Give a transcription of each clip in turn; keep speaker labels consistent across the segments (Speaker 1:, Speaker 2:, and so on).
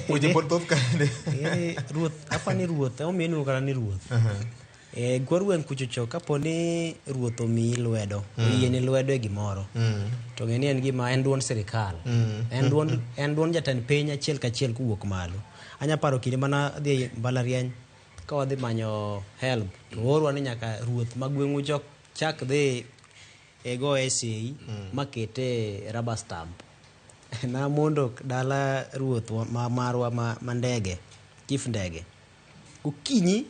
Speaker 1: Weche pod thoth kande.
Speaker 2: Eh, ruoth apa ni ruoth emomiyo iluongo kata ni ruoth. Eh, kor gweng' kuchocho kapo ni ruoth omiyi lwedo, oyieni lwedo e gimoro, to ng'e ni en gima en duond sirikal. En duond en duond jatend piny achiel kachiel kowuok malo. Anya paro kinde mana adhi e mbalariany ka wadhi manyo help to oorwa ni nyaka ruoth ma gweng'u chok chak dhi e goye sei makete e rubber stamp. Namondo dala ruoth ma marwa ma, ma ndege, chief ndege. Gokinyi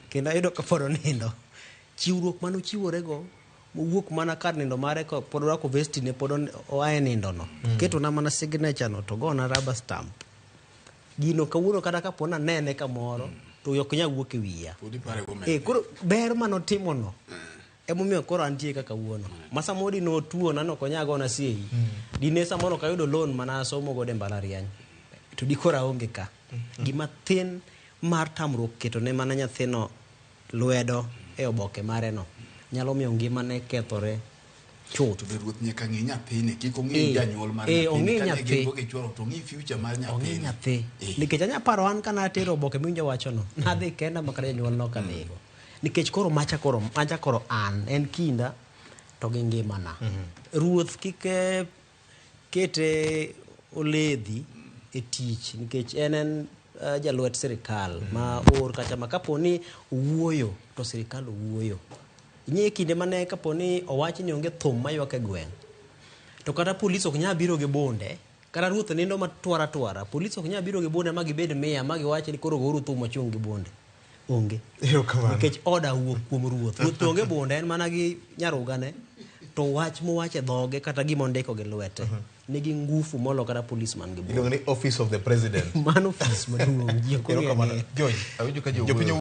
Speaker 2: kendo ayudo ka pod onindo. Chiwruok mane ochiworego mowuok mana kar nindo mare ka pod orwako vesti ne pod oa e nindo no. Ketona mana signature no to gona rubber stamp. Gino kawuono kata kapo nanene kamoro to ok nyal wuok e wiya.
Speaker 3: Pod ipare go
Speaker 2: Eh, koro ber manotimo no emomiyo koro antie kaka kawuono. Ma samoro dine otuona no ok onyal gona sei. Dine samoro ok ayudo loan mana asomo godo e mbalariany. To dikoro aonge ka. Gima thin mar tamruok keto ne mana nyathino lwedo e oboke mare no nyalo miyo ngimane kethore chuth.
Speaker 3: To be ruoth nyaka ng'i nyathini, kik ong'i janyuol mar
Speaker 2: Eh, ong'i
Speaker 3: nyathini. Kane
Speaker 2: nyathi.
Speaker 3: gin go gi chworo to ong'i future mar nyathini.
Speaker 2: Ong'i nyathi.
Speaker 3: Eh.
Speaker 2: Nikech anya paro an kana atero oboke miwinjo wacho no, nadhi kenda ma kata janyuol nok adhigo. Nikech koro macha koro macha koro an en kinda to gi ngimana. Ruoth kik eh, kete oledhi e tich nikech en en eh, jalwet sirikal ma or kacha ma kapo ni owuoyo to sirikal owuoyo. Ing'e kinde mane kapo ni owach ni onge thum maywak e gweng', to kata polis ok nyal biro gi bunde, kata ruoth nindo matwara twara, polis ok nyal biro gi bunde ma gibed mia ma giwach ni koro gouru thum wachung' gi bunde. Onge.
Speaker 1: Erokamano.
Speaker 2: Nikech order wuok kuom ruoth. Ruoth to onge bunde en mana gi nyarugane to wach mowacho e dhoge kata gima ondiko gi lwete nigi ngufu molo kata polis man gi bunde.
Speaker 1: Iluongo ni office of the president.
Speaker 2: Mano ofis maduong' ji ok ong'eyo
Speaker 1: Erokamano.
Speaker 2: ang'eya.
Speaker 1: George,
Speaker 4: Awinjo ka ji
Speaker 1: jopiny
Speaker 4: owuoyo.